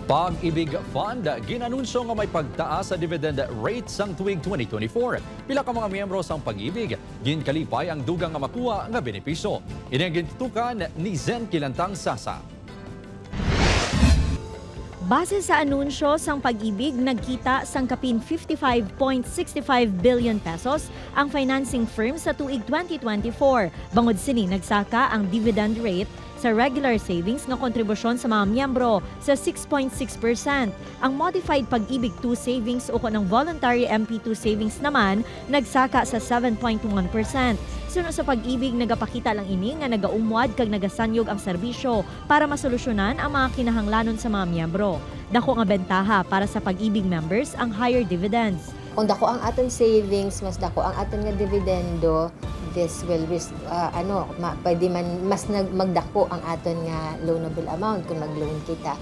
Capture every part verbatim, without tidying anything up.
Pag-ibig Fund gin-anunsyo nga may pagtaas sa dividend rate sang tuig twenty twenty-four. Pila ka mga miyembro sang Pag-ibig ginkalipay ang dugang nga makuha nga benepisyo. Ini ang gintutukan ni Zen Kilantang Sasa. Base sa anunsyo sang Pag-ibig, nagkita sang kapin fifty-five point six five billion pesos ang financing firm sa tuig twenty twenty-four. Bangod sini, nagsaka ang dividend rate sa regular savings nga kontribusyon sa mga miyembro sa six point six percent. Ang modified Pag-ibig two savings ukon ang voluntary M P two savings naman nagsaka sa seven point one percent. Suno sa Pag-ibig, nagapakita lang ini nga nagaumwad kag nagasanyog ang serbisyo para masolusyonan ang mga kinahanglanon sa mga miyembro. Dako nga bentaha para sa Pag-ibig members ang higher dividends. Kung dako ang aton savings, mas dako ang aton nga dividendo, this will res-, ah, ano, ma-, pwede man mas nag-, magdako ang aton nga loanable amount kung mag-loan kita.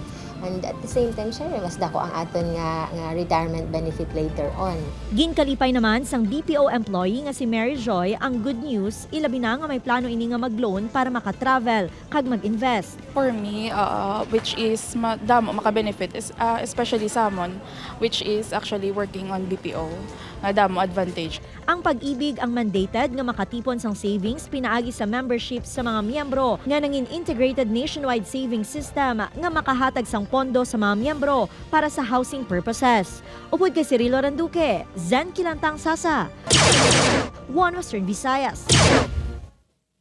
And at the same time, syempre, mas dako ang aton nga, nga retirement benefit later on. Ginkalipay naman sang B P O employee nga si Mary Joy ang good news, ilabi na nga may plano ini nga mag-loan para maka-travel kag mag-invest. For me, uh, which is ma-, damo maka-benefit, is, uh, especially sa amon, which is actually working on B P O, nga damo advantage. Ang Pag-ibig ang mandated nga makatipon sang savings pinaagi sa membership sa mga miyembro nga nangin integrated nationwide savings system nga makahatag sang pondo sa mga miyembro para sa housing purposes. Upod kay Cirilo Randuque, Zen Kilantang Sasa, One Western Visayas.